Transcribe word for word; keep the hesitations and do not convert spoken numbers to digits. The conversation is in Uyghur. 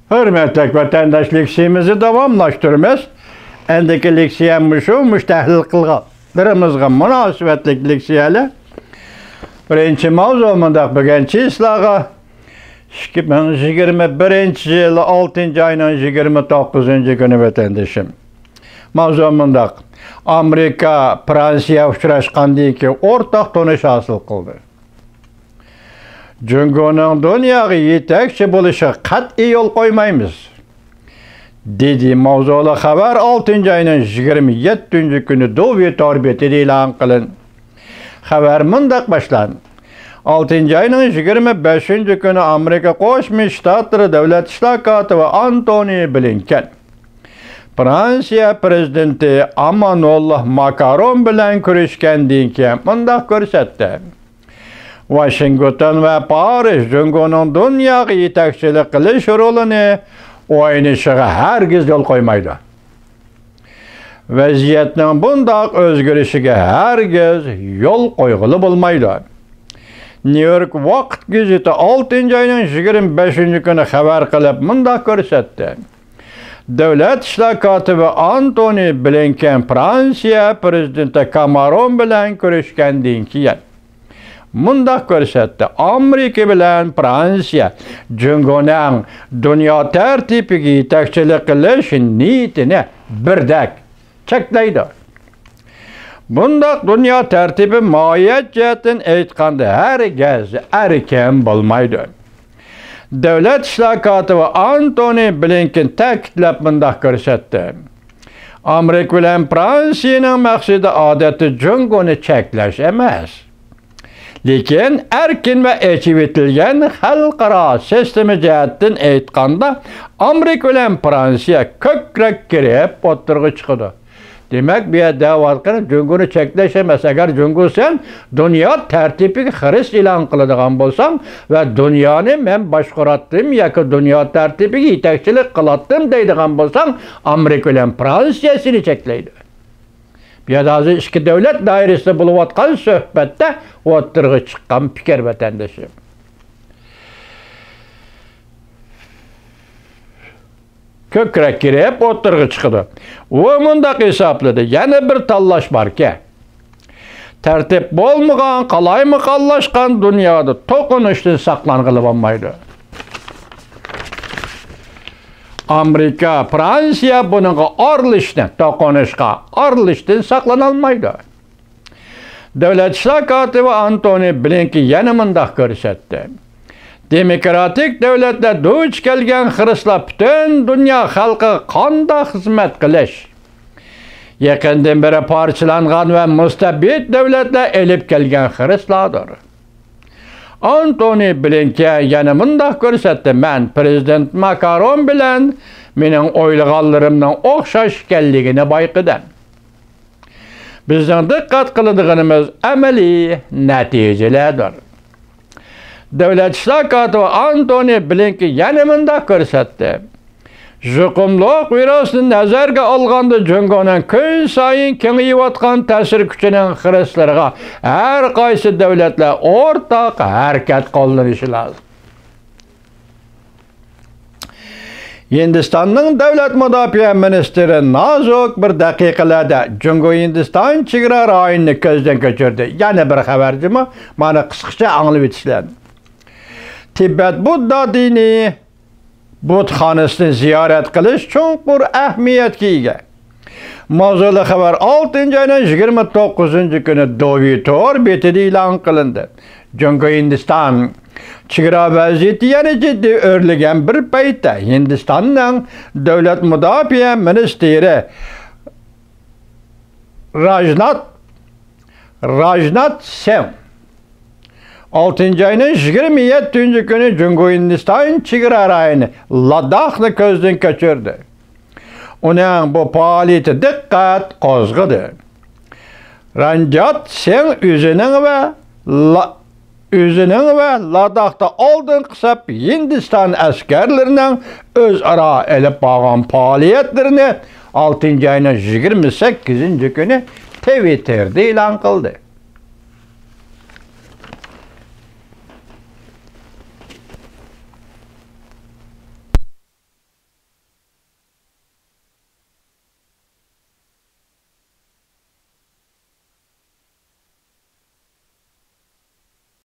ھۆرمەتلىك ۋەتەنداش، لېكسىيىمىزنى داۋاملاشتۇرىمىز. ئەندىكى لېكسىيە مۇشۇ، مۇشۇ تەھلىل قىلغانلىرىمىزغا مۇناسىۋەتلىك لېكسىيەلەر. بىرىنچى ماۋزۇ مۇنداق، بۈگۈن چىسلاغا، ئىككى مىڭ يىگىرمە بىرىنچى يىل ئالتىنچى ئاينىڭ يىگىرمە توققۇزىنچى كۈنى، ۋەتەندىشىم. ماۋزۇ مۇنداق، ئامېرىكا، فرانسىيە ئۇچراشقاندىن كېيىن ئورتاق تونۇش ھاسىل قىلدى. جۇڭگونىڭ دۇنياغا يېتەكچى بولۇشىغا قەتئىي يول قويمايمىز، دېدى. ماۋزۇلۇق خەۋەر ئالتىنچى ئاينىڭ يىگىرمە يەتتىنچى كۈنى دۇۋى تور بېتىدە ئېلان قىلىندى. خەۋەر مۇنداق باشلاندى. ئالتىنچى ئاينىڭ يىگىرمە بەشىنچى كۈنى ئامېرىكا قوشما شتاتلىرى دۆلەت ئىشلار كاتىپى ئانتونى بلىنكېن فرانسىيە پىرېزىدېنتى ئامانۇل ماكرون بىلەن كۆرۈشكەندىن كېيىن مۇنداق كۆرسەتتى. ۋاشىنگتون ۋە پارىژ جۇڭگونىڭ دۇنياغا يېتەكچىلىك قىلىش رولىنى ئوينىشىغا ھەرگىز يول قويمايدۇ. ۋەزىيەتنىڭ بۇنداق ئۆزگىرىشىگە ھەرگىز يول قويغىلى بولمايدۇ. نيۇ يورك ۋاقىت گېزىتى ئالتىنچى ئاينىڭ يىگىرمە بەشىنچى كۈنى خەۋەر قىلىپ مۇنداق كۆرسەتتى. دۆلەت ئىشلار كاتىپى ئانتونى بلىنكېن فرانسىيە پىرېزىدېنتى كامېرون بىلەن كۆرۈشكەندىن كېيىن مۇنداق كۆرسەتتى: ئامېرىكا بىلەن فرانسىيە جۇڭگونىڭ دۇنيا تەرتىپىگە يېتەكچىلىك قىلىش نىيىتىنى بىردەك چەكلەيدۇ. بۇنداق دۇنيا تەرتىپى ماھىيەت جەھەتتىن ئېيتقاندا ھەرگىز ئەركىن بولمايدۇ. دۆلەت ئىشلار كاتىپى ئانتونى بلىنكېن تەكىتلەپ مۇنداق كۆرسەتتى: ئامېرىكا بىلەن فرانسىيەنىڭ مەقسىتى ئادەتتە جۇڭگونى چەكلەش ئەمەس، لېكىن ئەركىن ۋە ئېچىۋېتىلگەن خەلقئارا سىستېما جەھەتتىن ئېيتقاندا، ئامېرىكا بىلەن فرانسىيە كۆكرەك كېرىپ ئوتتۇرىغا چىقىدۇ. دېمەك، بۇ يەردە دەۋاتقىنى جۇڭگونى چەكلەش ئەمەس. ئەگەر جۇڭگو سەن دۇنيا تەرتىپىگە خىرىس ئېلان قىلىدىغان بولساڭ ۋە دۇنيانى مەن باشقۇراتتىم ياكى دۇنيا تەرتىپىگە يېتەكچىلىك قىلاتتىم دەيدىغان بولساڭ، ئامېرىكا بىلەن فرانسىيە سېنى چەكلەيدۇ. بۇ يەردە ھازىر ئىككى دۆلەت دائىرىسىدە بولۇۋاتقان سۆھبەتتە ئوتتۇرىغا چىققان پىكىر، ۋەتەندىشىم. كۆكرەك كېرىپ ئوتتۇرىغا چىقىدۇ. ئۇ مۇنداق ھېسابلىدى: يەنە بىر تاللاش باركەن. تەرتىپ بولمىغان، قالايمىقانلاشقان دۇنيادا توقۇنۇشتىن ساقلانغىلى بولمايدۇ. ئامېرىكا، فرانسىيە بۇنىڭغا ئارىلىشىشنى، توقۇنۇشقا ئارىلىشىشتىن ساقلىنالمايدۇ. دۆلەت ئىشلار كاتىپى ئانتونى بلىنكېن يەنە مۇنداق كۆرسەتتى: دېموكراتىك دۆلەتلەر دۇچ كەلگەن خىرىسلار پۈتۈن دۇنيا خەلقىگە قانداق خىزمەت قىلىش؟ يېقىندىن بېرى پارچىلانغان ۋە مۇستەبىت دۆلەتلەر ئېلىپ كەلگەن خىرىسلاردۇر. ئانتونى بلىنكېن يەنە مۇنداق كۆرسەتتى: مەن پىرېزىدېنت ماكرون بىلەن مېنىڭ ئويلىغانلىرىمنىڭ ئوخشاش ئىكەنلىكىنى بايقىدىم. بىزنىڭ دىققەت قىلىدىغىنىمىز ئەمەلىي نەتىجىلەردۇر. دۆلەت ئىشلار كاتىپى ئانتونى بلىنكېن يەنە مۇنداق كۆرسەتتى: يۇقۇملۇق ۋىرۇسنى نەزەرگە ئالغاندا، جۇڭگونىڭ كۈنسايىن كېڭىيىۋاتقان تەسىر كۈچىنىڭ خىرىسلىرىغا ھەر قايسى دۆلەتلەر ئورتاق ھەرىكەت قوللىنىشى لازىم. ھىندىستاننىڭ دۆلەت مۇداپىئە مىنىستىرى نازۇك بىر دەقىقىلەردە جۇڭگو ھىندىستان چېگرا رايونىنى كۆزدىن كەچۈردى. يەنە بىر خەۋەر جۇمۇ، مانا قىسقىچە ئاڭلىۋېتىشلەن. تىبەت بۇددا دىنىي بۇتخانىسىنى زىيارەت قىلىش چوڭقۇر ئەھمىيەتكە ئىگە. ماۋزۇلۇق خەۋەر ئالتىنچى ئاينىڭ يىگىرمە توققۇزىنچى كۈنى دۇۋى تور بېتىدە ئېلان قىلىندى. جۇڭگو ھىندىستان چېگرا ۋەزىيىتى يەنە جىددىي ئۆرلىگەن بىر پەيتتە، ھىندىستاننىڭ دۆلەت مۇداپىئە مىنىستىرى راجنات، راجنات سىڭ ئالتىنچى ئاينىڭ يىگىرمە يەتتىنچى كۈنى جۇڭگو ھىندىستان چېگرا رايونى لاداخنى كۆزدىن كەچۈردى. ئۇنىڭ بۇ پائالىيىتى دىققەت قوزغىدى. رانجات سىڭ ئۆزىنىڭ ۋە لا-، ئۆزىنىڭ ۋە لاداختا ئالدىنقى سەپ ھىندىستان ئەسكەرلىرىنىڭ ئۆزئارا ئېلىپ بارغان پائالىيەتلىرىنى ئالتىنچى ئاينىڭ يىگىرمە سەككىزىنچى كۈنى تىۋىتتېردا ئېلان قىلدى.